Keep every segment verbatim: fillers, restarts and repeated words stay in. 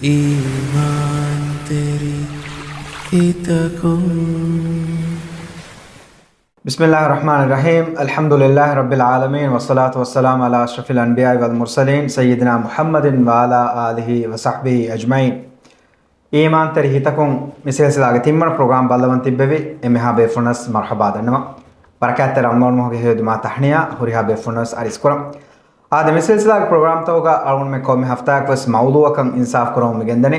އީމާންތެރި ހިތަކުން. بسم الله الرحمن الرحيم. الحمد لله رب العالمين، والصلاة والسلام على أشرف الأنبياء والمرسلين، سيدنا محمد وعلى آله وصحبه أجمعين. އީމާންތެރި ހިތަކުން، މި ސިލްސިލާގެ ތިންވަނަ ޕްރޮގްރާމް ބައްލަވަން ތިއްބެވި އެންމެހާ ބޭފުޅުންނަސް މަރުޙަބާ ދަންނަވަން. ބަރަކާތްތެރި ރަމަޟާން މަހުގެ ހެޔޮ ދިމާ ތަހްނިޔާ ހުރިހާ ބޭފުޅުންނަސް އަރިސްކުރަން. އާދެ، މި ސިލްސިލާގެ ޕްރޮގްރާމްތަކުގަ އަޅުގަނޑުމެން ކޮންމެ ހަފްތާއަކުވެސް މައުޟޫއަކަށް އިންސާފް ކުރަމުން މި ގެންދަނީ.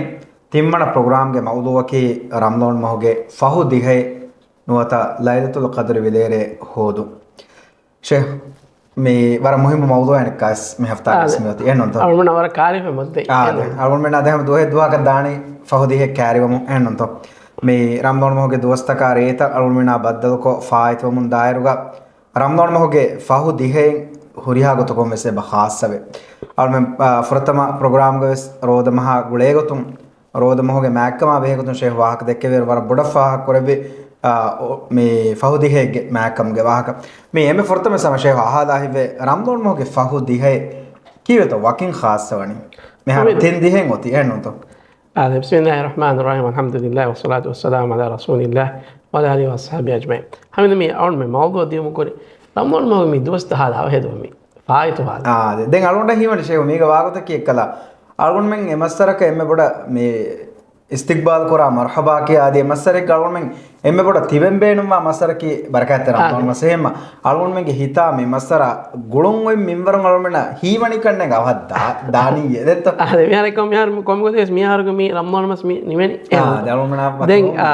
ތިންވަނަ ޕްރޮގްރާމްގެ މައުޟޫއަކީ ރަމަޟާން މަހުގެ ފަހު ދިހައެއް ނުވަތަ ލައިލަތުލް ޤަދްރި ވިލޭރޭ ހޯދުން. ޝޭޚް، މި ވަރަށް މުހިއްމު މައުޟޫއެއް ކަސް މި ހަފްތާގަސް އާދެ. މިއޮތީ އެހެންނޫންތޯ؟ އަޅުގަނޑު ވަރަށް ކާރިފަ މުއްދަތް. އާދެ. އެހެންނޫން. އަޅުގަނޑުމެން އަދެހަމަ ދުވަހެއް ދުވަހަކަށް ދާނީ ފަހު ދިހައެއް ކާރިވަމުން އެހެންނޫންތޯ؟ މި ރަމަޟާން މަހުގެ ދުވަސްތަކާ ރޭތައް އަޅުގަނޑުމެންނާ ބައްދަލުކޮށް ފާއިތުވަމުން ދާއިރުގަ، ރަމަޟާން މަހުގެ ފަހު ދިހައިން ހުރިހާ ގޮތަކުން ވެސް އެބަ ޚާއްޞަވޭ. އަޅުމެން، އާ، ފުރަތަމަ ޕްރޮގްރާމްގަ ވެސް ރޯދަ މަހާ ގުޅޭ ގޮތުން، ރޯދަ މަހުގެ މާތްކަމާ ބެހޭ ގޮތުން ޝޭހް ވާހަކަ ދެއްކެވިއިރު ވަރަށް ބޮޑަށް ފާހަގަ ކުރެއްވި، އާ، އޮ، މި ފަހު ދިހައެއްގެ މާތްކަމުގެ ވާހަކަ. މި އެންމެ ފުރަތަމަ ސަމަ ޝޭހް އަހާލާ ހިތްވޭ ރަމަޟާން މަހުގެ ފަހު ދިހައެއް ކީއްވެތޯ ވަކިން ޚާއްޞަވަނީ؟ މިހާރު ހަމި ތިން ދިހައެއް އޮތީ އެހެންނޫންތޯ؟ އާދެ، بسم الله الرحمن الرحيم، الحمد لله والصلاة والسلام على رسول الله وعلى آله وصحبه أجمعين. ހަމިދު މި އަޅުން މި މައުޟޫ ދިޔުމު ކުރި ރަމަޟާން މަހު މި ދުވަސް ދަހާލާ ހެދުމި ފާއިތު ހާލު. އާ، ދެ-، ދެން އަޅުން ހީވަނީ ޝޭހު މީގަ ވާގޮތަކީ އެއްކަލަ. އަޅުންމެން އެ މައްސަރަކަށް އެންމެ ބޮޑަށް މި އިސްތިޤްބާލް ކުރާ މަރްޙަބާ ކިޔާ އަދި އެ މައްސަރެއްގަ އަޅުންމެން އެންމެ ބޮޑަށް ތިބެން ބޭނުންވާ މައްސަރަކީ ބަރަކާތްތެރި ރަމަޟާން މަސް. އެހެންމަ އަޅުންމެންގެ ހިތާ މި މައްސަރަ ގުޅުން އޮތް މިންވަރުން އަޅުމެންނަށް ހީވަނިކަން އަވަހަށް ދާ-، ދާނީ އެދެއްތޯ؟ އާ، ދެ މިހާރަކަށް މިހާރު ކޮންމެ ގޮތެއް މިހާރުގެ މި ރަމަޟާން މަސް މި ނިމެނީ. އާ، އެހެން. ދެ އަޅުމެންނާ ދެން، މަތިވަން. އާ،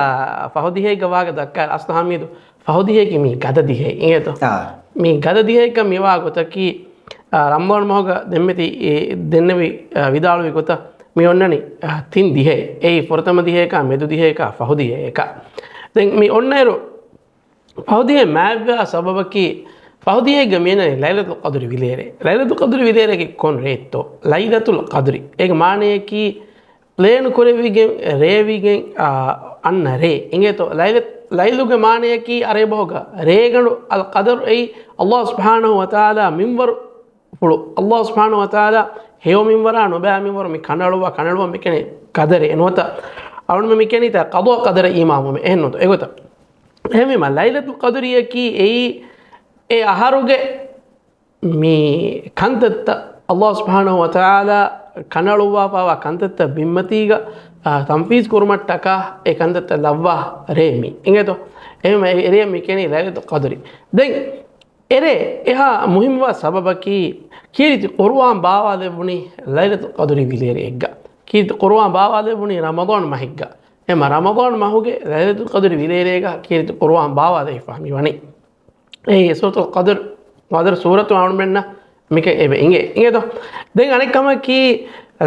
ފަހު ދިހައިގަ ވާގަ ދައްކާ އަސްލު ހަމީދު ފަހު ދިހައިގެ މި ގަދަ ދިހައެއް އިނގޭތޯ؟ އާ. މި ގަދަ ދިހައެއްގަ މިވާ ގޮތަކީ، އާ، ރަމަޟާން މަހުގަ ދެންމެތި އެ ދެންނެވި، އާ، ވިދާޅުވި ގޮތަށް މި އޮންނަނީ، އާ، ތިން ދިހައެއް. އެއީ ފުރަތަމަ ދިހައެކާ، މެދު ދިހައެކާ، ފަހު ދިހައެކާ. ދެން މި އޮންނައިރު ފަހު ދިހައެއް މާތްވާ ސަބަބަކީ، ފަހު ދިހައެއްގަ މިއަންނަނީ ލައިލަތުލް ޤަދުރި ވިލޭރޭ. ލައިލަތުލް ޤަދުރި ވިލޭރޭގެ ކޮން ރޭއްތޯ؟ ލައިލަތުލް ޤަދުރި. އޭގެ މާނަޔަކީ، ޕްލޭނު ކުރެވިގެން ރޭވިގެން، އާ، އަންނަ ރޭ. އިނގޭތޯ؟ ލައިލަ-، ލައިލުގެ މާނަޔަކީ ޢަރަބި ބަހުގަ ރޭގަނޑު. އަލް ޤަދަރު އެއީ ﷲ ސުބްޙާނަހޫ ވަތަޢާލާ މިންވަރު ފުޅު. ﷲ ސުބްޙާނަހޫ ވަތަޢާލާ ހެޔޮ މިންވަރާ ނުބައި މިންވަރު މި ކަނޑައަޅުއްވާ، ކަނޑައަޅުއްވަން މިކެނީ ޤަދަރެއް ނުވަތަ އަޅުންމެ މިކެނީތާ ޤަޟާ ޤަދަރަށް އީމާންވުމެއް. އެހެންނޫންތޯ؟ އެގޮތަށް. އެހެންވީމަ، ލައިލަތުލް ޤަދުރިއަކީ އެއީ އެ އަހަރުގެ މި ކަންތައްތައް ﷲ ސުބްޙާނަހޫ ވަތަޢާލާ ކަނޑައަޅުއްވާފައިވާ ކަންތައްތައް ބިންމަތީގަ، އާ، ތަންފީޒް ކުރުމަށްޓަކާ އެ ކަންތައްތައް ލައްވާ ރޭ މި. އިނގޭތޯ؟ އެހެންވީމަ އެ ރޭ މި ކިޔަނީ ލައިލަތުލް ޤަދުރި. ދެން އެ ރޭ އެހާ މުހިއްމުވާ ސަބަބަކީ، ކީރިތި ޤުރުއާން ބާވާލެއްވުނީ ލައިލަތުލް ޤަދުރި ވިލޭރޭއެއްގަ. ކީރިތި ޤުރުއާން ބާވާލެއްވުނީ ރަމަޟާން މަހެއްގަ. އެމަ ރަމަޟާން މަހުގެ ލައިލަތުލް ޤަދުރި ވިލޭރޭގަ ކީރިތި ޤުރުއާން ބާވާލައިފަ މިވަނީ. އެއީ ސޫރަތުލް ޤަދުރު، ޤަދުރު ސޫރަތު އަޅުމެންނަށް މިކަން އެބަ އިނގޭ. އިނގޭތޯ؟ ދެން އަނެއް ކަމަކީ،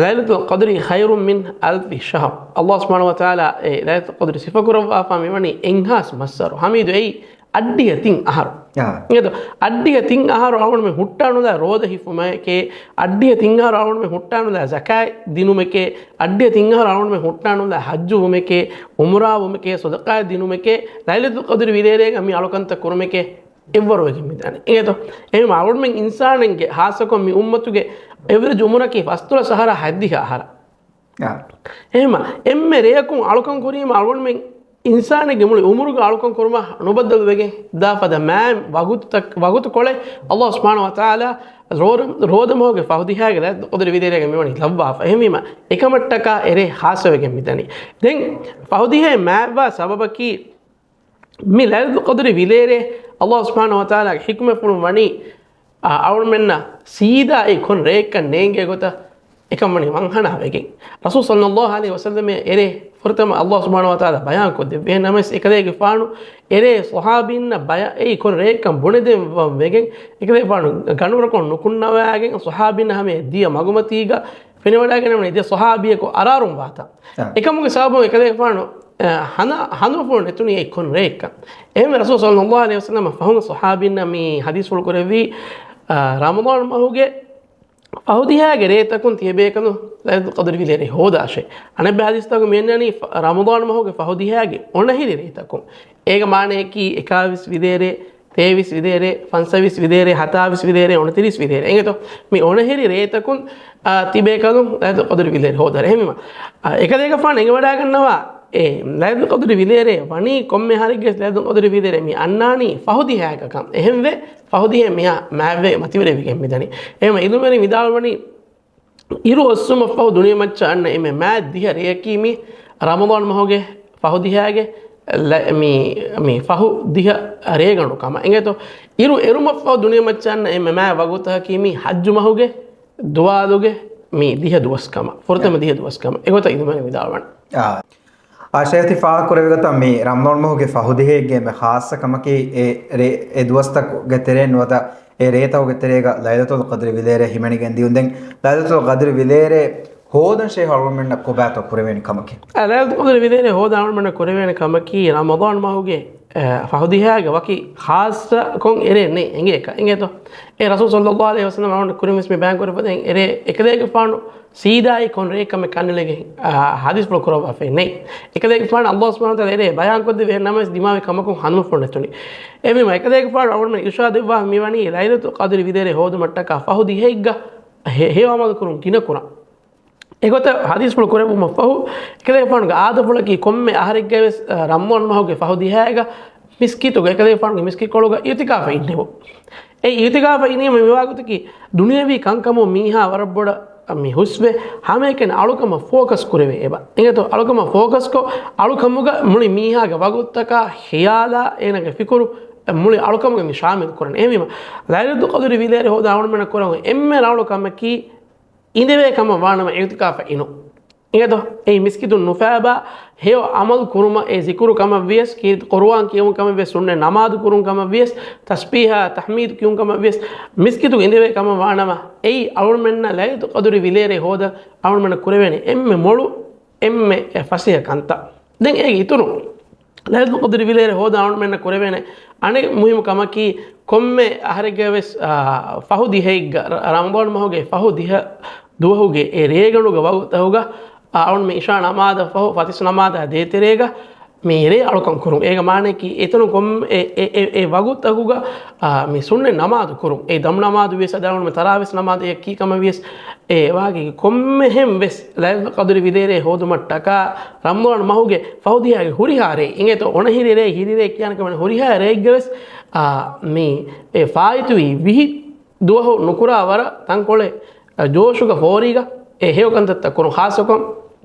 ލައިލަތުލް ޤަދުރި ޚައިރުން މިން އަލްފި ޝަހްރި. ﷲ ސުބްޙާނަހޫ ވަތަޢާލާ އެ ލައިލަތުލް ޤަދުރި ސިފަކުރައްވާފަ މިވަނީ އެއްހާސް މައްސަރު. ހަމީދު އެއީ އައްޑިހަ ތިން އަހަރު. އާ. އިނގޭތޯ؟ އައްޑިހަ ތިން އަހަރު އަޅުގަނޑުމެން ހުއްޓާނުލާ ރޯދަ ހިފުމެކޭ، އައްޑިހަ ތިން އަހަރު އަޅުގަނޑުމެން ހުއްޓާނުލާ ޒަކާތް ދިނުމެކޭ، އައްޑިހަ ތިން އަހަރު އަޅުގަނޑުމެން ހުއްޓާނުލާ ޙައްޖުވުމެކޭ، ޢުމްރާވުމެކޭ، ޞަދަޤާތް ދިނުމެކޭ، ލައިލަތުލް ޤަދުރި ވިލޭރޭގަ މި އަޅުކަންތައް ކުރުމެކޭ، އެއްވަރުވެގެން މިދާނެ. އިނގޭތޯ؟ އެހެންވީމަ އަޅުގަނޑުމެން އިންސާނެއްގެ، ހާއްސަކޮށް މި އުއްމަތުގެ އެވްރެޖް އުމުރަކީ ފަސްދޮޅަސް އަހަރާ ހަތްދިހަ އަހަރަށް. އާ. އެހެންވީމަ އެންމެ ރެޔަކުން އަޅުކަން ކުރީމަ އަޅުގަނޑުމެން އިންސާނެއްގެ މުޅި އުމުރުގަ އަޅުކަން ކުރުމަށް ނުބައްދަލުވެގެން ދާ ފަދަ މާތް ވަގުތުތައް، ވަގުތުކޮޅެއް ﷲ ސުބްޙާނަހޫ ވަތަޢާލާ ރޯ-، ރޯދަމަހުގެ ފަހު ދިހައިގެ ލައިލަތުލް ޤަދުރި ވިލޭރޭގަ މިވަނީ ލައްވާފަ. އެހެންވީމަ އެކަމަށްޓަކާ އެރޭ ޚާއްޞަވެގެން މިދަނީ. ދެން ފަހު ދިހައެއް މާތްވާ ސަބަބަކީ، މި ލައިލަތުލް ޤަދުރި ވިލޭރޭ ﷲ ސުބްޙާނަހޫ ވަތަޢާލާގެ ޙިކުމަތްފުޅުން ވަނީ، އާ، އަޅުމެންނަށް ސީދާ އެ ކޮން ރެއެއްކަން ނޭނގޭ ގޮތަށް އެކަން ވަނީ ވަންހަނާވެގެން. ރަސޫލު ޞައްލައްލާހު ޢަލައިހި ވަސައްލަމަށް އެރޭ ފުރަތަމަ ﷲ ސުބްޙާނަހޫ ވަތަޢާލާ ބަޔާންކޮށްދެއްވި. ނަމަވެސް އެކަލޭގެފާނު އެރޭ ޞަޙާބީންނަށް ބަޔާ-، އެއީ ކޮން ރެއެއްކަން ބުނެދޭން ވެގެން، އެކަލޭގެފާނު ގަނޑުވަރަކުން ނުކުންނަވާގެން ޞަޙާބީންނަށް ހަމަ ދިޔަ މަގުމަތީގަ ފެނިވަޑައިގެންނެވުނީ ދެ ޞަޙާބީއަކު އަރާރުން ވާތާ. އާ. އެކަމުގެ ސަބަބުން އެކަލޭގެފާނު، އާ، ހަނދުމަފުޅު ނެތުނީ އެއީ ކޮން ރެއެއްކަން. އެހެންވެ ރަސޫލު ޞައްލައްލާހު ޢަލައިހި ވަސައްލަމަ ފަހުން ޞަޙާބީންނަށް މި ޙަދީޘްފުޅު ކުރެއްވީ، އާ، ރަމަޟާން މަހުގެ ފަހު ދިހައިގެ ރޭތަކުން ތިޔަބޭކަލުން ލައިލަތުލް ޤަދުރި ވިލޭރޭ ހޯދާށޭ. އަނެއް ބައި ޙަދީޘްތަކުން މިއަންނަނީ ފަ-، ރަމަޟާން މަހުގެ ފަހު ދިހައިގެ އޮނަހިރި ރޭތަކުން. އޭގެ މާނަޔަކީ އެކާވީސް ވިލޭރޭ، ތޭވީސް ވިދޭރޭ، ފަންސަވީސް ވިދޭރޭ، ހަތާވީސް ވިދޭރޭ، އުނަތިރީސް ވިދޭރޭ. އެނގޭތޯ؟ މި އޮނަހިރި ރޭތަކުން، އާ، ތިބޭ ކަލުން ލައިލަތުލް ޤަދްރި ވިދޭރޭ ހޯދާނެ. އެހެންވީމަ، އާ، އެކަލޭގެފާނު އެނގިވަޑައިގަންނަވާ، އެ ލައިލަތުލް ޤަދްރި ވިދޭރޭ ވަނީ ކޮންމެ އަހަރެއްގެ ލައިލަތުލް ޤަދްރި ވިދޭރޭ މި އަންނާނީ ފަހު ދިހައިގަ ކަން. އެހެންވެ، ފަހު ދިހަ މިހާ މާތްވެ މަތިވެރިވެގެން މިދަނީ. އެހެންވެ އިލްމުވެރިން ވިދާޅުވަނީ، އިރު އޮއްސުމަށްފަހު ދުނިޔެމައްޗަށް އަންނަ އެންމެ މާތް ދިހަ ރެޔަކީ މި ރަމަޟާން މަހުގެ ފަހު ދިހައިގެ ލަ-، މި، މި ފަހު ދިހަ ރޭގަނޑު ކަމަށް. އެނގޭތޯ؟ އިރު އެރުމަށްފަހު ދުނިޔެމައްޗަށް އަންނަ އެންމެ މާތް ވަގުތަކީ މި ޙައްޖު މަހުގެ ދުވާލުގެ މި ދިހަ ދުވަސް ކަމަށް. ފުރަތަމަ ދިހަ ދުވަސް ކަމަށް. އެގޮތަށް އިލްމުވެރިން ވިދާޅުވަނީ. އާ. އާ، ޝޭޚް ތި ފާހަގަކުރެއްވި ގޮތަށް މި ރަމަޟާން މަހުގެ ފަހު ދިހައެއްގެ އެންމެ ޚާއްޞަ ކަމަކީ އެ ރޭ، އެ ދުވަސްތަކުގެ ތެރެއިން ނުވަތަ އެ ރޭތަކުގެ ތެރޭގަ ލައިލަތުލް ޤަދްރި ވިދޭރޭ ހިމެނިގެން ދިޔުން. ދެން ލައިލަތުލް ޤަދްރި ވިދޭރޭ ހޯދަން ޝޭޚް އަޅުގަނޑުމެންނަށް ކޮބާތޯ ކުރެވޭނެ ކަމަކީ؟ އަ، ލައިލަތުލް ޤަދްރި ވިދޭރޭ ހޯދަން އަޅުގަނޑުމެންނަށް ކުރެވޭނެ ކަމަކީ ރަމަޟާން މަހުގެ، އަ، ފަހު ދިހައިގެ ވަކި ޚާއްޞަ ކޮން އެރެއެއް ނެތް އެނގޭކަށް. އެނގޭތޯ؟ އެ ރަސޫލު ޞައްލައްލާހު ޢަލައިހި ވަސައްލަމް އަޅުގަނޑު ކުރިން ވެސް މި ބަޔާން ކުރެއްވި ދެން އެރޭ އެކަލޭގެފާނު ސީދާއީ ކޮން ރެއެއްކަމެއް ކަންނެލިގެން، އާ، ޙަދީޘްފުޅު ކުރައްވާފައެއް ނެތް. އެކަލޭގެފާނު ﷲ ސުބްޙާނަހޫ ވަތަޢާލާ އެރޭ ބަޔާންކޮށްދެއްވި ނަމަވެސް ދިމާވި ކަމަކުން ހަނދުމަފުޅު ނެތުނީ. އެހެންވީމަ އެކަލޭގެފާނު އަޅުގަނޑުމެން އިރުޝާދު ދެއްވާ މިވަނީ ލައިލަތުލް ޤަދްރި ވިދޭރޭ ހޯދުމަށްޓަކާ ފަހު ދިހައެއްގަ ހެ-، ހެޔޮ ޢަމަލު ކުރުން ގިނަ ކުރަން. އެގޮތަށް ޙަދީޘްފުޅު ކުރެއްވުމަށްފަހު، އެކަލޭގެފާނުގެ އާދަފުޅަކީ ކޮންމެ އަހަރެއްގައިވެސް، އަ، ރަމަޟާން މަހުގެ ފަހު ދިހައިގަ މިސްކިތުގަ، އެކަލޭގެފާނުގެ މިސްކިތްކޮޅުގަ އިޢުތިކާފަށް އިންނެވުން. އެ އިޢުތިކާފަށް އިނީމަ މިވާގޮތަކީ ދުނިޔަވީ ކަންކަމުން މީހާ ވަރަށް ބޮޑަށް މި ހުސްވެ، ހަމައެކަނި އަޅުކަމަށް ފޯކަސް ކުރެވޭ އެބަ. އެނގޭތޯ؟ އަޅުކަމަށް ފޯކަސްކޮށް، އަޅުކަމުގަ މުޅި މީހާގެ ވަގުތުތަކާ، ޚިޔާލާ، އޭނާގެ ފިކުރު މުޅި އަޅުކަމުގަ މި ޝާމިލް ކުރަން. އެހެންވީމަ، ލައިލަތުލް ޤަދްރި ވިދޭރޭ ހޯދާ އަޅުމެންނަށް ކުރަން އެންމެ ރަނގަޅު ކަމަކީ، އިނދެވޭ ކަމަށް ވާނަމަ އިޢުތިކާފަށް އިނުން. އެނގޭތޯ؟ އެއީ މިސްކިތުން ނުފާބާ ހެޔޮ ޢަމަލު ކުރުމަށް، އެ ޒިކުރު ކަމަށް ވިޔަސް، ކީ-، ޤުރުއާން ކިޔެވުން ކަމަށް ވިޔަސް، ސުންނަތް ނަމާދު ކުރުން ކަމަށް ވިޔަސް، ތަސްބީޙާ ތަޙްމީދު ކިޔުން ކަމަށް ވިޔަސް، މިސްކިތުގަ އިނދެވޭ ކަމަށް ވާނަމަ، އެއީ އަޅުމެންނަށް ލައިލަތުލް ޤަދްރި ވިދޭރޭ ހޯދަން އަޅުމެންނަށް ކުރެވޭނެ އެންމެ މޮޅު، އެންމެ ފަސޭހަ ކަންތައް. ދެން އޭގެ އިތުރުން، ލައިލަތުލް ޤަދްރި ވިދޭރޭ ހޯދާ އަޅުމެންނަށް ކުރެވޭނެ އަނެއް މުހިއްމު ކަމަކީ، ކޮންމެ އަހަރެއްގައި ވެސް، އާ، ފަހު ދިހައެއްގަ، ރަ-، ރަމަޟާން މަހުގެ ފަހު ދިހަ ދުވަހުގެ އެ ރޭގަނޑުގެ ވަގުތުތަކުގަ، އާ، އަޅުމެން އިޝާ ނަމާދަށް ފަހު، ފަތިސް ނަމާދާ ދޭތެރޭގަ، މި ރޭ އަޅުކަން ކުރުން. އޭގެ މާނައަކީ، އެތަނުން ކޮން އެ، އެ، އެ، އެ ވަގުތުތަކުގަ، އާ، މި ސުންނަތް ނަމާދު ކުރުން. އެ ދަމު ނަމާދު ވިޔަސް އަދާނުމެ ތަރާވީސް ނަމާދު އެއްކީ ކަމަށް ވިޔަސް، އެ ވާގި ކޮންމެހެން ވެސް ލައިލަތުލް ޤަދްރި ވިދޭރޭ ހޯދުމަށްޓަކާ ރަމަޟާން މަހުގެ ފަހު ދިހައިގެ ހުރިހާ ރޭ، އިނގޭތޯ އޮނަހިރި ރޭ، ހިރި ރޭ ކިޔާނެ ކަމެއް ހުރިހާ ރޭއެއްގަ ވެސް، އާ، މި އެ ފާއިތުވި ވިހި ދުވަހު ނުކުރާ ވަރަށް ތަންކޮޅެއް، އަ، ޖޯޝުގަ ފޯރީގަ އެ ހެޔޮ ކަންތައްތައް ކުރުން. ޚާއްޞަކޮށް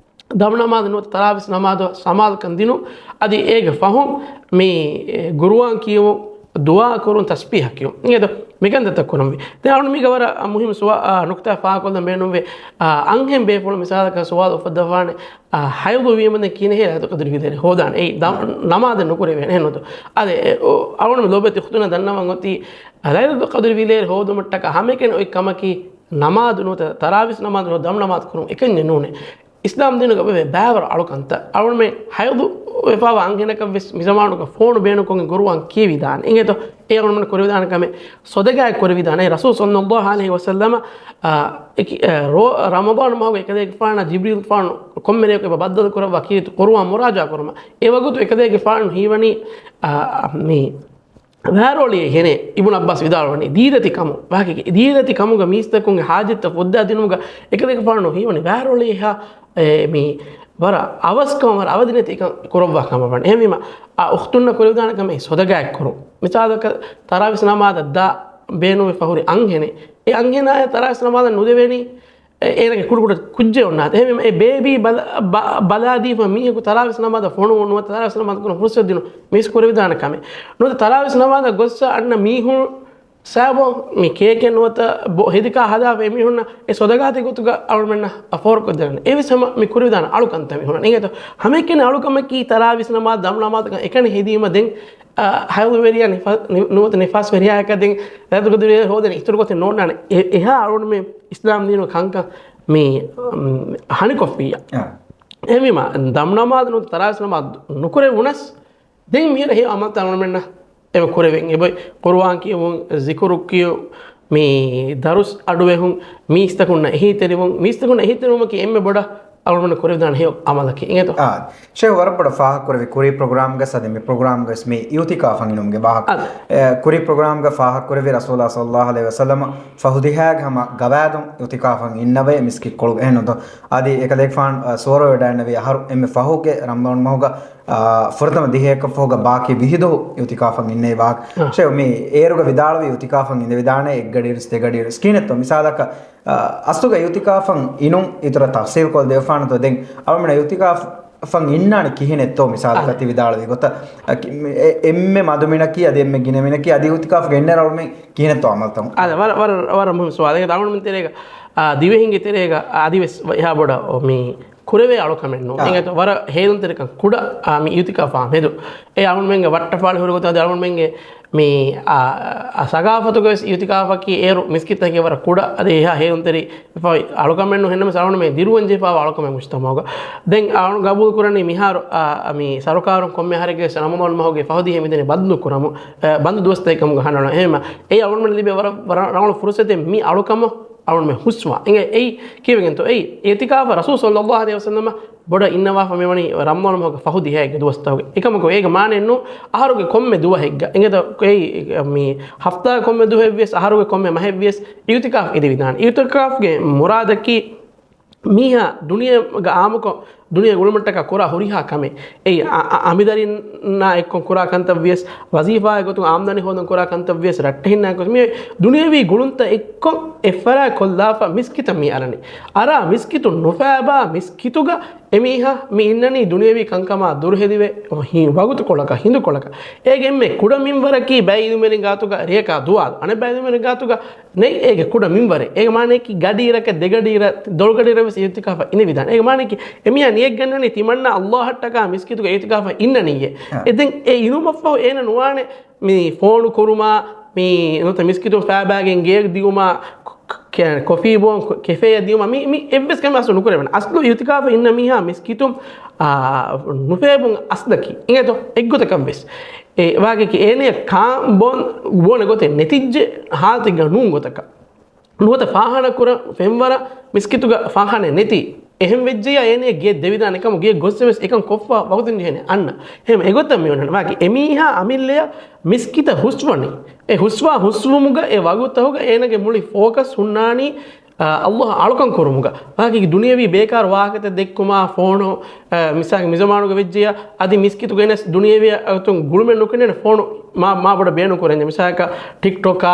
ދަމު ނަމާދު ނުވަތަ ތަރާވީސް ނަމާދު ސަމާލުކަން ދިނުން. އަދި އޭގެ ފަހުން މި، އެ، ޤުރުއާން ކިޔެވުން، ދުޢާ ކުރުން، ތަސްބީޙަ ކިޔުން. އިނގޭތޯ؟ މިކަންތައްތައް ކުރަންވީ. ދެން އަޅުން މީގަ ވަރަށް މުހިއްމު ސުވާ-، އާ، ނުކުތާ ފާހަގަކޮށްލަން ބޭނުންވޭ. އާ، އަންހެން ބޭފުޅުން މިސާލަކަށް ސުވާލު އުފައްދަވާނެ، އާ، ޙައިޟު ވީމަ ދެން ކިހިނެއް ލައިލަތުލް ޤަދްރި ވިދޭރޭ ހޯދާނެ؟ އެއީ ދަ-، ނަމާދެއް ނުކުރެވޭނެ ނުތު. އަދެ، އެ، އޮ-، އަޅުން ލޯބިވެތި އުޚްތުންނަށް ދަންނަވަން އޮތީ، އާ، ލައިލަތުލް ޤަދްރި ވިދޭރޭ ހޯދުމަށްޓަކާ ހަމައެކަނި އޮތް ކަމަކީ، ނަމާދު ނުވަތަ ތަރާވީސް ނަމާދު ނުވަތަ ދަމު ނަމާދު ކުރުން އެކަންޏެއް ނޫނޭ. އިސްލާމް ދީނުގަ އެބަވޭ ބައިވަރު އަޅުކަންތައް. އަޅުމެ ޙައިޟު ވެފާވާ އަންހެނަކަށް ވެސް މިޒަމާނުގަ ފޯނު ބޭނުންކޮށްގެން ޤުރުއާން ކިޔެވިދާނެ. އިނގޭތޯ؟ އެ އަޅުމެން ކުރެވިދާނެ ކަމެއް ޞަދަޤާއެއް ކުރެވިދާނެ. ރަސޫލު ޞައްލައްލާހު ޢަލައިހި ވަސައްލަމަ، އާ، އެކި-، އާ، ރޯ-، ރަމަޟާން މަހުގަ އެކަލޭގެފާނާ ޖިބްރީލްފާނު ކޮންމެ ރެއަކު އެބަ ބައްދަލު ކުރައްވާ ކީރިތި ޤުރުއާން މުރާޖަޢާ ކުރުމަށް. އެ ވަގުތު އެކަލޭގެފާނު ހީވަނީ، އާ، މި ވާރޯޅިއެއް ހެނެއް. އިބްނު ޢައްބާސް ވިދާޅުވަނީ، ދީދަތި ކަމު، ވާހަކައިގެ ދީދަތި ކަމުގަ މީސްތަކުންގެ ޙާޖަތްތައް ފުއްދާ ދިނުމުގަ އެކަލޭގެފާނު ހީވަނީ ވާރޯޅިއެއްހާ، އެ، މި ވަރަށް އަވަސްކަމަށް ވަރަށް އަވަދިނެތި އެކަން ކުރައްވާ ކަމަށް ވަނީ. އެހެންވީމަ، އާ، އުޚްތުންނަށް ކުރެވިދާނެ ކަމެއް ޞަދަޤާއެއް ކުރުން. މިސާލަކަށް، ތަރާވީސް ނަމާދަށް ދާ ބޭނުންވެފަ ހުރި އަންހެނެއް، އެ އަންހެނާޔަށް ތަރާވީސް ނަމާދަށް ނުދެވެނީ، އެ-، އޭނަގެ ކުޑަކުޑަ ކުއްޖެއް އޮންނާތީ. އެހެންވީމަ އެ ބޭބީ ބަލަ-، ބަ-، ބަލާދީފަ މީހަކު ތަރާވީސް ނަމާދަށް ފޮނުވުން ނުވަތަ ތަރާވީސް ނަމާދު ކުރުން ފުރުޞަތު ދިނުން މީސް ކުރެވިދާނެ ކަމެއް. ނުވަތަ ތަރާވީސް ނަމާދަށް ގޮއްސަ އަންނަ މީހުން ސާބޯ މި ކޭކެއް ނުވަތަ ބޮ-، ހެދިކާ ހަދާފަ އެމީހުންނަށް އެ ޞަދަޤާތެއް ގޮތުގަ އަޅުމެންނަށް ފޯރުކޮށްދޭނެ. އެވެސް ހަމަ މި ކުރެވިދާނެ އަޅުކަންތައް މި ހުންނަ. އިނގޭތޯ؟ ހަމައެކަނި އަޅުކަމަކީ ތަރާވީސް ނަމާދު ދަމު ނަމާދަކަށް އެކަނި ހެދީމަ ދެން އަ، ޙައިޟުވެރިޔާ ނިފާ-، ނި-، ނުވަތަ ނިފާސްވެރިޔާއަކަށް ދެން ލައިލަތުލް ޤަދްރި ހޯދަން އިތުރު ގޮތެއް ނޯންނާނެ. އެ-، އެހާ އަޅުގަނޑުމެން އިސްލާމް ދީނު ކަންކަން މި، އަ، ހަނިކޮށްފިއްޔާ. އާ. އެހެންވީމަ، ދަމު ނަމާދު ނުވަތަ ތަރާވީސް ނަމާދު ނުކުރެވުނަސް، ދެން މިހިރަ ހެޔޮ އަމަލްތައް އަޅުގަނޑުމެންނަށް އެބަ ކުރެވެން. އެބަ ޤުރުއާން ކިޔެވުން، ޒިކުރު ކިޔުން، މި ދަރުސް އަޑުއެހުން، މީސްތަކުންނަށް އެހީތެރިވުން، މީސްތަކުންނަށް އެހީތެރިވުމަކީ އެންމެ ބޮޑަށް އަޅުގަނޑު ކުރެވިދާނެ ހެޔޮ އަމަލަކީ. އިނގޭތޯ؟ އާ، ޝޭހް ވަރަށް ބޮޑަށް ފާހަގަކުރެއްވި ކުރީ ޕްރޮގްރާމްގަސް އަދި މި ޕްރޮގްރާމްގަސް މި އިއުތިކާފަށް އިނުމުގެ ވާހަކަ. އާ. އެ، ކުރީ ޕްރޮގްރާމްގަ ފާހަގަކުރެއްވި ރަސޫލާ ޞައްލައްލާހު ޢަލައިހި ވަސައްލަމަ ފަހު ދިހައިގެ ހަމަ ގަވާއިދުން އިއުތިކާފަށް އިންނަވޭ މިސްކިތްކޮޅުގަ އެހެންނުތޯ؟ އަދި އެކަލޭގެފާނު، އަ، ސުވަރުވެވަޑައިންނެވި އަހަރު އެންމެ ފަހުގެ ރަމަޟާން މަހުގަ، އާ، ފުރަތަމަ ދިހައެއްކަށް ފަހުގަ ބާކީ ވިހި ދުވަހު އިއުތިކާފަށް އިންނެވި ވާހަކަ. އާ. ޝޭހް މި އޭރުގަ ވިދާޅުވި އިއުތިކާފަށް އިނދެވިދާނެ އެއްގަޑިއިރުސް ދެގަޑިއިރުސް ކިހިނެއްތޯ؟ މިސާލަކަށް، އަ، އަސްލުގަ އިއުތިކާފަށް އިނުން އިތުރަށް ތަފްސީލް ކޮށްދެވިފާނަތޯ؟ ދެން އަޅުމެން އިއުތިކާފަށް އިންނާނެ ކިހިނެއްތޯ؟ މިސާލަކަށް އަދެ. ތި ވިދާޅުވި ގޮތަށް، އަ، ކި-، މި-، އެ-، އެންމެ މަދު މިނަކީ އަދި އެންމެ ގިނަ މިނަކީ އަދި އިއުތިކާފްގަ އިންނައިރު އަޅުމެން ކިހިނެއްތޯ އަމަލުތައް؟ އަދެ، ވަރަށް، ވަރަށް، ވަރަށް މުހިންމު ސުވާލެއް. އަޅުމެން ތެރޭގަ، އާ، ދިވެހިންގެ ތެރޭގަ، އާ، އަދިވެސް އެހާ ބޮޑަށް މި ކުރެވޭ އަޅުކަމެއް ނޫން. އާ. އެނގޭތޯ ވަރަށް ހޭލުންތެރިކަން ކުޑަ، އާ، މި އިއުތިކާފާ މެދު. އެ އަޅުމެންގެ ވައްޓަފާޅި ހުރި ގޮތުން އަދި އަޅުމެންގެ މި، އާ، އާ، ސަގާފަތުގަވެސް އިއުތިކާފަކީ އޭރު މިސްކިތަކީ ވަރަށް ކުޑަ އަދި އެހާ ހޭލުންތެރި އެއް އަޅުކަމެއް ނޫން. އެހެންނަމަވެސް އަޅުމެން ދިރުވަންޖެހިފާވާ އަޅުކަމެއް މުޖްތަމައުގަ. ދެން އަޅު ގަބޫލު ކުރަނީ މިހާރު، އާ، މި ސަރުކާރުން ކޮންމެ އަހަރެއްގެ ވެސް ރަމަޟާން މަހުގެ ފަހު ދިހަ މިދެނީ ބަންދު ކުރަމު، އާ، ބަންދު ދުވަސްތަކެއް ކަމުގަ ހަނދާން. އެހެންމަ އެ އަޅުގަނޑު ލިބޭ ވަރަށް، ވަރަށް ރަނގަޅު ފުރުސަތެއް މި އަޅުކަމަށް އަޅުގަނޑުމެން ހުސްވާ. އެނގޭ އެއީ ކީއްވެގެންތޯ؟ އެއީ އިއުތިކާފަށް ރަސޫލު ޞައްލައްލާހު ޢަލައިހި ވަސައްލަމަ ބޮޑަށް އިންނަވާފަ މިވަނީ ރަމަޟާން މަހުގެ ފަހު ދިހައިގެ ދުވަސްތަކުގަ. އެކަމަކު އޭގެ މާނައެއް ނޫން އަހަރުގެ ކޮންމެ ދުވަހެއްގަ. އެނގޭތޯ އެއީ މި ހަފްތާގެ ކޮންމެ ދުވަހެއްވިޔަސް އަހަރުގެ ކޮންމެ މަހެއްވިޔަސް އިއުތިކާފް އިނދެވިދާނެ. އިއުތިކާފްގެ މުރާދަކީ މީހާ ދުނިޔޭގަ އާއްމުކޮށް ދުނިޔޭގެ އުޅުމަށްޓަކާ ކުރާ ހުރިހާ ކަމެއް. އެއީ އަ-، އަ-، އަމިތަރިންނާ އެއްކޮށް ކުރާ ކަންތައް ވިޔަސް، ވަޒީފާއެއް ގޮތުން އާމްދަނީ ހޯދަން ކުރާ ކަންތައް ވިޔަސް، ރައްޓެހިންނާ އެއްކޮށް މި ދުނިޔަވީ ގުޅުންތައް އެއްކޮށް އެއްފަރާތް ކޮށްލާފަ މިސްކިތަށް މި އަރަނީ. އަރާ މިސްކިތުން ނުފާބާ މިސްކިތުގަ އެމީހާ މި އިންނަނީ ދުނިޔަވީ ކަންކަމާ ދުރުހެލިވެ، ހި-، ވަގުތުކޮޅަކަށް، ހިނދުކޮޅަކަށް. އޭގެ އެންމެ ކުޑަ މިންވަރަކީ ބައެއް އިލްމުވެރިން ގާތުގަ ރެޔަކާ ދުވާލު. އަނެއް ބައެއް އިލްމުވެރިން ގާތުގަ ނެތް އޭގެ ކުޑަ މިންވަރެއް. އޭގެ މާނައަކީ ގަޑިއިރަކަށް ދެގަޑިއިރަށް ދޮޅުގަޑިއިރަށް ވެސް އިއުތިކާފަށް އިނދެވިދާނެ. އޭގެ މާނައަކީ އެމީހާ ނިޔަތްގަންނަނީ ތިމަންނަ ﷲ އަށްޓަކާ މިސްކިތުގަ އިއުތިކާފަށް އިންނަނީއޭ. އެ. އެ ދެން އެ އިނުމަށްފަހު އޭނަ ނުވާނެ މި ފޯނު ކުރުމާ، މި ނުވަތަ މިސްކިތުން ފައިބާގެން ގެޔަށް ދިއުމާ، ކޮ-، ކެ-، ކޮފީ ބޯން ކޮ-، ކެފޭއަށް ދިއުމާ، މި، މި އެއްވެސް ކަމެއް އަސްލު ނުކުރެވޭނެ. އަސްލު އިއުތިކާފަށް އިންނަ މީހާ މިސްކިތުން، އާ، ނުފޭބުން އަސްލަކީ. އިނގޭތޯ؟ އެއްގޮތަކަށްވެސް. އެ ވާގެކި އޭނަޔަށް ކާން ބޯން ބޯނެ ގޮތެއް ނެތިއްޖެ ހާލަތެއްގަ ނޫން ގޮތަކަށް. ނުވަތަ ފާޚާނާ ކުރަން ފެންވަރަށް މިސްކިތުގަ ފާޚާނާ ނެތި. އެހެން ވެއްޖެޔާ އޭނަޔަށް ގެޔަށް ދެވިދާނެ ކަމު ގެޔަށް ގޮއްސެވެސް އެކަން ކޮށްފަ ވަގުތުން ޖެހޭނެ އަންނަ. އެހެން އެގޮތަށް މި އޮންނަނީ. ވާގެ އެމީހާ އަމިއްލަޔަށް މިސްކިތަށް ހުސްވަނީ. އެ ހުސްވާ ހުސްވުމުގަ އެ ވަގުތަހުގަ އޭނަގެ މުޅި ފޯކަސް ހުންނާނީ އާ، ﷲ އަށް އަޅުކަން ކުރުމުގަ. ވާގެކި ދުނިޔަވީ ބޭކާރު ވާހަކަތައް ދެއްކުމާ، ފޯނު، އާ، މިސާލަކަށް މިޒަމާނުގަ ވެއްޖެޔާ، އަދި މިސްކިތުގަ އެނަސް ދުނިޔަވީ އަގުތުން ގުޅުމެއް ނުކެނޑޭނެ ފޯނު މާ، މާ ބޮޑަށް ބޭނުން ކުރަންޖެ. މިސާލަކަށް ޓިކްޓޮކާ،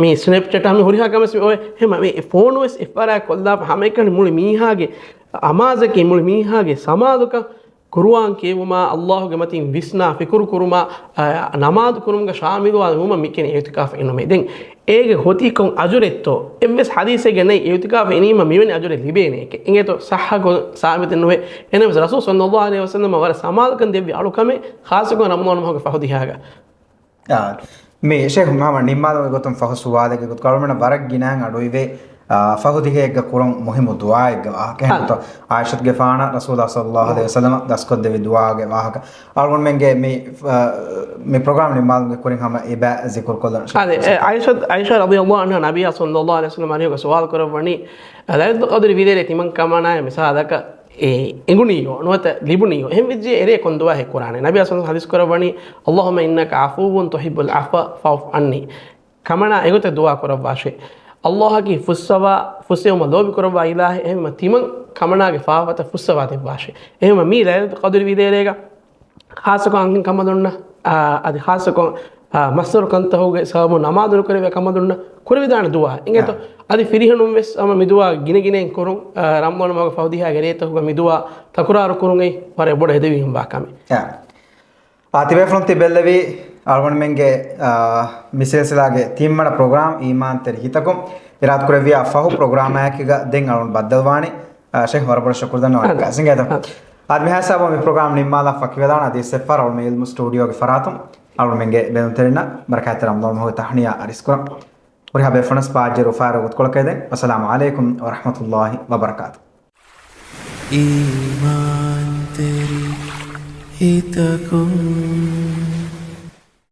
މި ސްނެޕްޗެޓާ، މި ހުރިހާ ކަމެއް މި އޮވޭ. އެހެން މި ފޯނު ވެސް އެއްފަރާތް ކޮށްލާފަ ހަމައެކަނި މުޅި މީހާގެ އަމާޒަކީ މުޅި މީހާގެ ސަމާލުކަން. ޤުރުއާން ކިޔެވުމާ، ﷲ ގެ މަތިން ވިސްނާ ފިކުރު ކުރުމާ، އަ، ނަމާދު ކުރުމުގަ ޝާމިލުވާ ނުވުމަށް މި ކިޔަނީ އިއުތިކާފަށް އިނުމޭ. ދެން އޭގެ ހޮތީ ކޮން އަޖުރެއްތޯ؟ އެއްވެސް ޙަދީޘެއްގަ ނެތް އިއުތިކާފަށް އިނީމަ މިވެނި އަޖުރެއް ލިބޭނެ އެކެއް. އިނގޭތޯ؟ ޞައްޙަކޮށް ސާބިތެއް ނުވޭ. އެހެންނަމަވެސް ރަސޫލު ޞައްލައްލާހު ޢަލައިހި ވަސައްލަމަ ވަރަށް ސަމާލުކަން ދެއްވި އަޅުކަމެއް، ޚާއްޞަކޮށް ރަމަޟާން މަހުގެ ފަހު ދިހައިގަ. އާ، މި ޝޭޚް މުޙައްމަދު ނިންމާލުމުގެ ގޮތުން ފަހު ސުވާލެއްގެ ގޮތުގަ އަޅުމެންނަށް ވަރަށް ގިނައިން އަޑުއިވޭ، އާ، ފަހު ދިހައެއްގަ ކުރުން މުހިއްމު ދުޢާއެއްގެ ވާހަކަ. އާ. އެހެންތޯ؟ ޢާއިޝަތުގެފާނަށް ރަސޫލާ ޞައްލައްލާހު ޢަލައިހި ވަސައްލަމަ ދަސްކޮށްދެއްވި ދުޢާގެ ވާހަކަ. އަޅުގަނޑުމެންގެ މި، އާ، މި ޕްރޮގްރާމް ނިންމާލުމުގެ ކުރިން ހަމަ އެބަ ޒިކުރުކޮށްލަން. އާދެ، އެ، ޢާއިޝަ، ޢާއިޝާ ރަޟިޔައްލާހު ޢަންހާ ނަބިއްޔާ ޞައްލައްލާހު ޢަލައިހި ވަސައްލަމަ އަރިހުގަ ސުވާލު ކުރައްވަނީ، ލައިލަތުލް ޤަދްރި ވިދޭރޭ ތިމަން ކަމަނާއެއް މިސާލަކަށް އެ އެނގުނީޔޯ ނުވަތަ ލިބުނީޔޯ؟ އެހެން ވެއްޖެ އެރޭ ކޮން ދުޢާއެއް ކުރާނެ؟ ނަބީ ޞައްލައްލާހު ޢަލައިހި ވަސައްލަމަ ޙަދީޘް ކުރައްވަނީ، اللهم إنك عفو تحب العفو فاعف عني. ކަމަނާ އެގޮތަށް ދުޢާ ކުރައްވާށޭ. ﷲ އަކީ ފުއްސަވާ، ފުއްސެވުމަށް ލޯބި ކުރައްވާ އިލާހެއް، އެހެންވީމަ ތިމަން ކަމަނާގެ ފާފަތައް ފުއްސަވާ ދެއްވާށޭ. އެހެންވީމަ މީ ލައިލަތުލް ޤަދްރި ވިދޭރޭގަ ޚާއްޞަކޮށް އަންހެން ކަނބަލުންނަށް، އާ، އަދި ޚާއްޞަކޮށް، އާ، މައްސަރު ކަންތަކުގެ ސަބަބުން ނަމާދު ނުކުރެވޭ ކަނބަލުންނަށް ކުރެވިދާނެ ދުޢާ. އިނގޭތޯ؟ އާ. އަދި ފިރިހެނުން ވެސް ހަމަ މި ދުޢާ ގިނަ ގިނައިން ކުރުން، އާ، ރަމަޟާން މަހުގެ ފަހު ދިހައިގެ ރޭތަކުގަ މި ދުޢާ ތަކުރާރު ކުރުން އެއީ ވަރަށް ބޮޑަށް ހެދެވި ހަމަ ކަމެއް. އާ. އާ، ތިބޭފުޅުން ތިބެއްލެވީ އަޅުގަނޑުމެންގެ، އާ، މި ސިލްސިލާގެ ތިންވަނަ ޕްރޮގްރާމް އީމާންތެރި ހިތަކުން. އިރާދަ ކުރެއްވިޔާ ފަހު ޕްރޮގްރާމާއެކީގަ ދެން އަޅުގަނޑު ބައްދަލުވާނެ. އާ، ޝޭޚް ވަރަށް ބޮޑަށް ޝުކުރު ދަންނަވަން. އާ. ކަސިނގޭތަ؟ އާ. އާދެ، މިހާ ހިސާބުން މި ޕްރޮގްރާމް ނިންމާލާ ފަކިވެލާނަ އަދި އެއްސެއްފަހަރަށް އަޅުމެން އިލްމު ސްޓޫޑިއޯގެ ފަރާތުން އަޅުމެންގެ ބެލުންތެރިންނަށް ބަރަކާތްތެރި ރަމަޟާން މަހުގެ ތަހްނިޔާ އަރިސްކުރަން. ހުރިހާ ބޭފުޅުންނަށް ސްޕާޖެރު ފާރު ގޮތުކޮޅަކަށް ދެން. އައްސަލާމު ޢަލައިކުމް ވަރަޙްމަތުﷲ ވަބަރަކާތު. އީމާންތެރި ހިތަކުން.